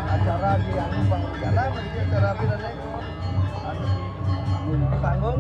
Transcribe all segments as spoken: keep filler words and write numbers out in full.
Acara di anu, Bang, jalan, acara apa namanya? Anu, panggung.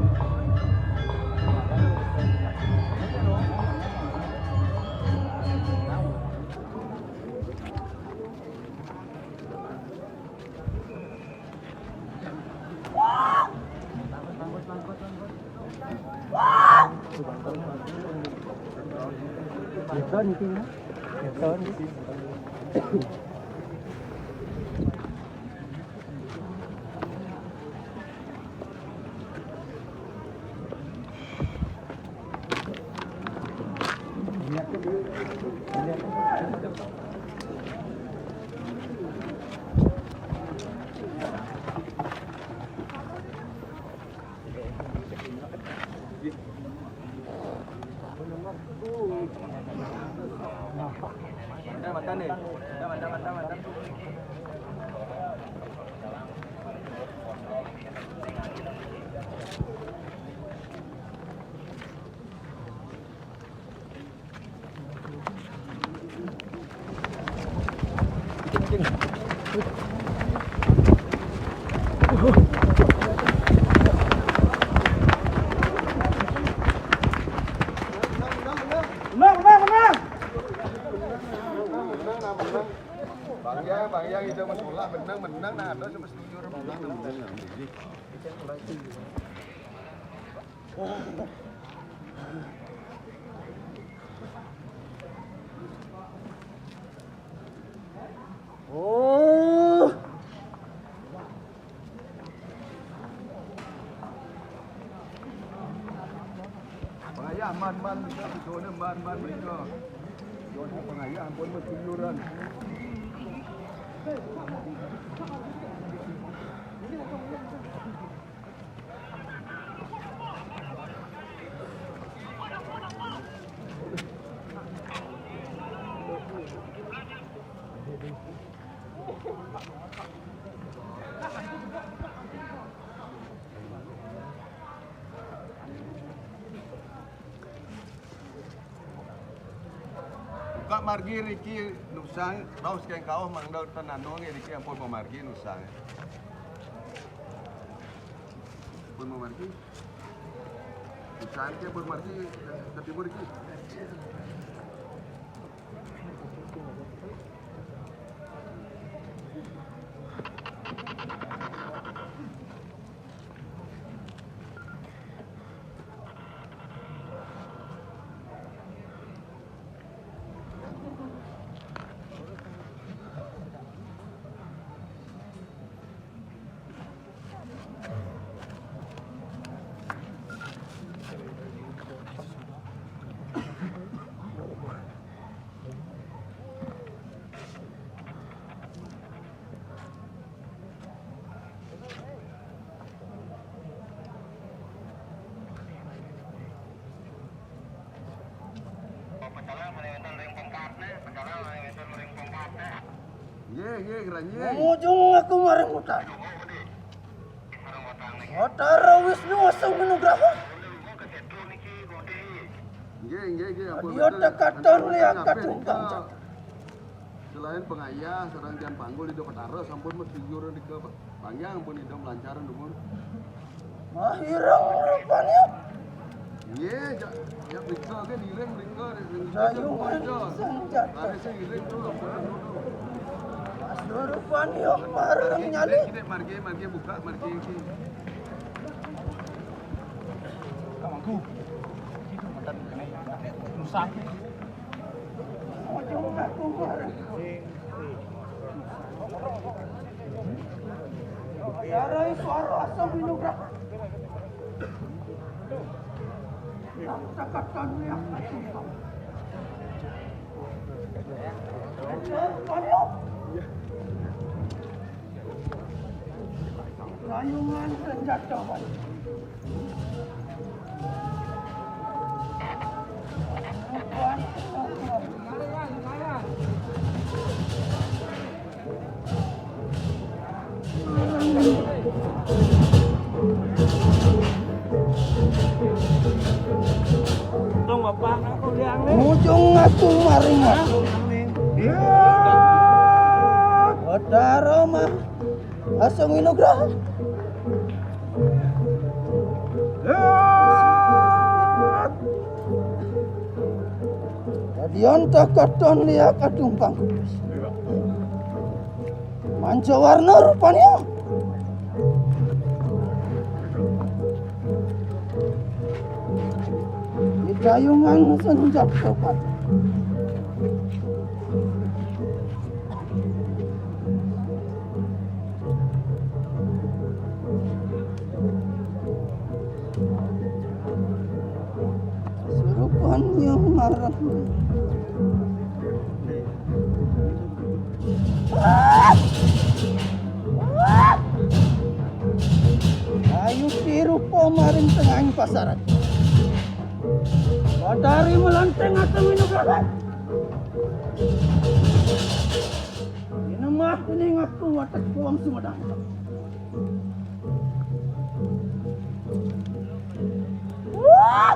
Menang, menang, menang. Bang Yang, Bang Yang, itu menolak, menang, menang, nah, ada sama setuju, menang, menang. Oh. Pengayah man, man, bisa, bisa, man, man, bisa. Pengayah, ampun, mas, keluyuran. Kak margi riki nusang, raos keng kauh mangda tananong riki ampun mamargi nusang. Ampun mamargi. Nusang ke ampun margi, tapi riki. Nggih, nggih, geranjing. Ngujung aku marang hutan. Batara Wisnu Asung Nugraha. Nggih, nggih, nggih, ampun. Dia betul. Tekaton liak kacungkang. Selain pengayah, sareng tiang panggul Ida Batara sampun mas jujur nika, Pak. Panjang pun Ida melancaran dumun. Mahirang rupanya. Ye, jak, jak periksa ke, diiring periksa, diiring periksa, diiring periksa. Ada sing iring tu, laporan dulu. Kesurupan yo, marah nyali. Kidik, kidik, marge, marge, buka, marge, ki. Buka mangku. Rusak. Darai suara asam minugra. Takatan yang asam. Rayungan senjata baru. Mujung aku maring aku. Ya. Batara mah. Asung Winugraha. Dadian takaton liak atumpang kupis. Manca warna rupanya. Di dayungan senjata pati. Surupan yang marah. Ayu tiru po maring tengahing pasaran. Batari melanteng atau minum lawan. Ini mah ini ngaku watak puang Sumedang. Wah!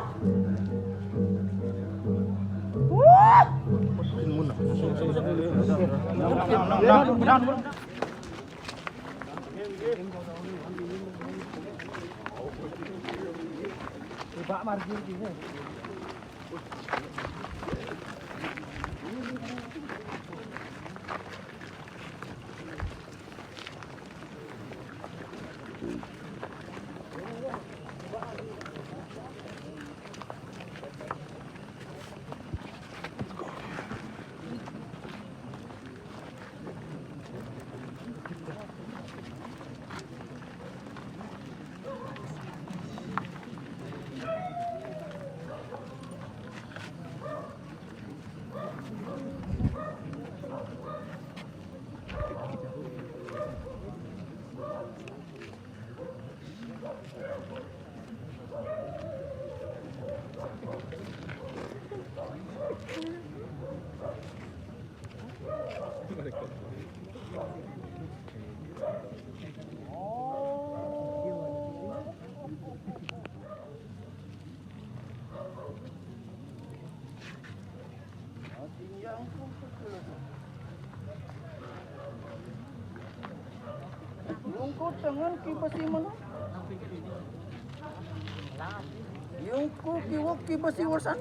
Wah! Pak Margi ini. Lungkut dengan kibas iman. Yungku kiwok kibas iwasan.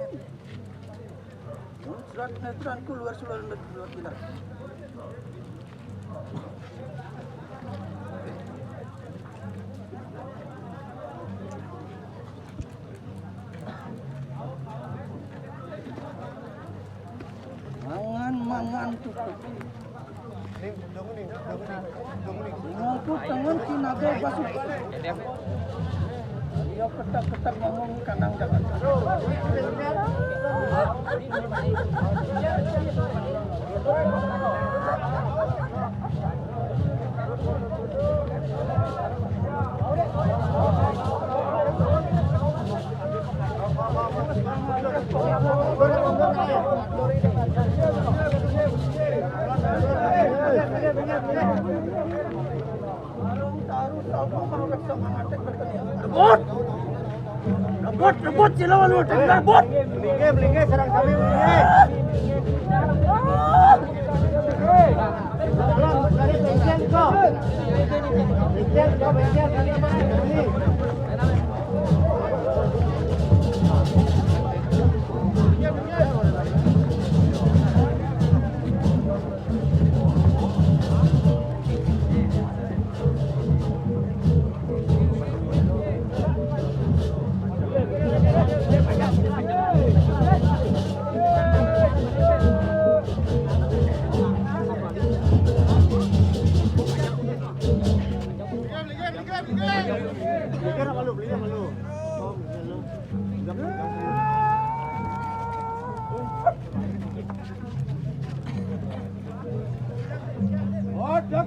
Surat netran keluar surat netran kita. Mangan, mangan cukup. Ini dong ini, dong ini, dong ini. Ngangkut tangan kinaga basuh. Dia ketak-ketak ngomong kandang jangan. Rebut! Rebut, rebut, sila walu, rebut! Melingke, melingke, sarang kami, melingke. Tolong, dari bengkel, kok. Bengkel, kok, bengkel, kali apa? Ini.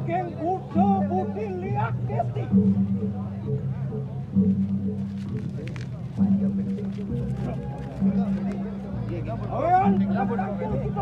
King Buddha Budi Liak Desti. Ayan, kita bersama.